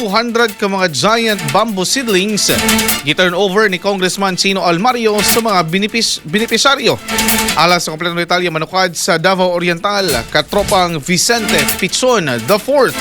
200 ka mga giant bamboo seedlings gi-turn over ni Congressman Chino Almario sa mga benepisyaryo. Alang sa kompletong detalye, manukad sa Davao Oriental, katropang Vicente Pichon the Fourth.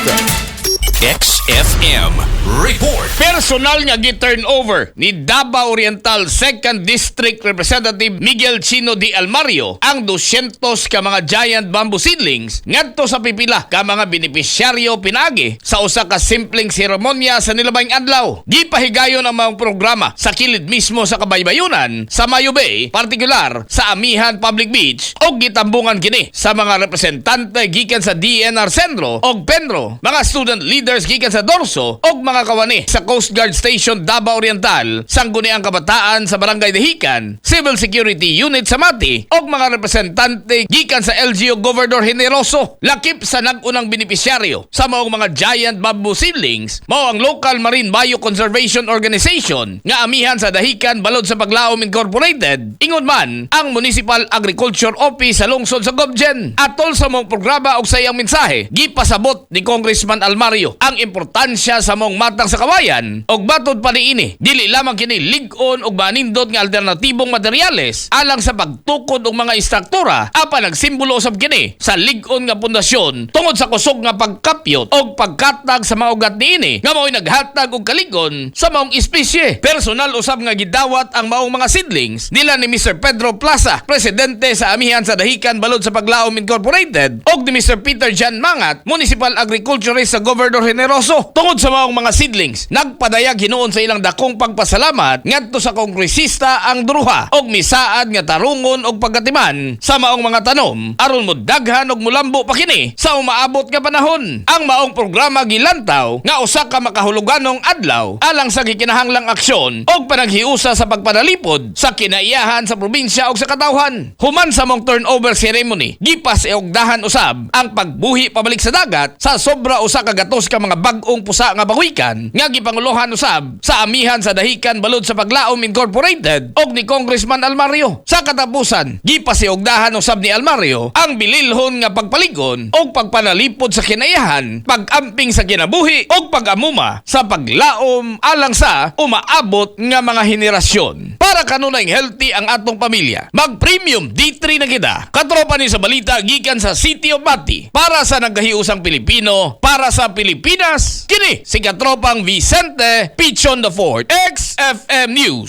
XFM Report. Personal nga gi-turn over ni Davao Oriental 2nd District Representative Miguel Chino Di Almario ang 200 ka mga giant bamboo seedlings ngadto sa pipila ka mga benepisyaryo pinaagi sa usa ka simpleng seremonya sa nilabayng adlaw. Gipahigayon ang mga programa sa kilid mismo sa kabaybayunan sa Mayo Bay, partikular sa Amihan Public Beach, og gitambungan kini sa mga representante gikan sa DENR Sentro og Penro, mga student leaders gikan sa Dorso og mga kawani sa Coast Guard Station Davao Oriental, Sangguniang Kabataan sa Barangay Dahican, Civil Security Unit sa Mati og mga representante gikan sa LGU Governor Generoso. Lakip sa nag-unang benepisyaryo sa maong mga giant bamboo seedlings mao ang local Marine Bioconservation Organization nga Amihan sa Dahican Balod sa Paglaom Incorporated. Ingon man ang Municipal Agriculture Office sa lungsod sa Gobgen. Atol sa maong programa og sa iyang mensahe, gipasabot ni Congressman Almario ang importansya sa maong matang sa kawayan, og matod pa niini, dili lamang kini lig-on og manindot nga alternatibong materyales alang sa pagtukod og mga istruktura, apan nagsimbolo usab kini sa lig-on nga pundasyon tungod sa kusog nga pagkapyot og pagkatag sa mga ugat niini nga mao'y naghatag og kalig-on sa maong espisye. Personal usab nga gidawat ang maong mga seedlings nila ni Mr. Pedro Plaza, presidente sa Amihan sa Dahican Balod sa Paglaom Incorporated, og ni Mr. Peter Jan Mangat, Municipal Agriculturist sa Governor Generoso. Tungod sa maong mga seedlings, nagpadayag hinuon sa ilang dakong pagpasalamat ngadto sa kongresista ang duruha og misaad nga tarungon og pagkatiman sa maong mga tanom aron mo daghan og mulambo pa kini sa umaabot nga panahon. Ang maong programa gilantaw nga usa ka makahuluganong adlaw alang sa gikinahanglang aksyon og panaghiusa sa pagpanalipod sa kinaiyahan sa probinsya og sa katawhan. Human sa maong turnover ceremony, gipasiugdahan usab ang pagbuhi pabalik sa dagat sa sobra 100 ka mga bag-ong pusa nga bawikan nga gipanguluhan usab sa Amihan sa Dahican Balod sa Paglaom Incorporated og ni Congressman Almario. Sa katapusan, gipasiugdahan usab ni Almario ang bililhon nga pagpalig-on og pagpanalipod sa kinaiyahan, pag-amping sa kinabuhi og pag-amuma sa paglaom alang sa umaabot nga mga henerasyon. Para kanunay healthy ang atong pamilya, mag-Premium D3 na kita. Katropa ni sa balita gikan sa City of Mati. Para sa nagkahiusang Pilipino, para sa Pilipinas, kini si Katropang Vicente Pichon the Fourth, XFM News.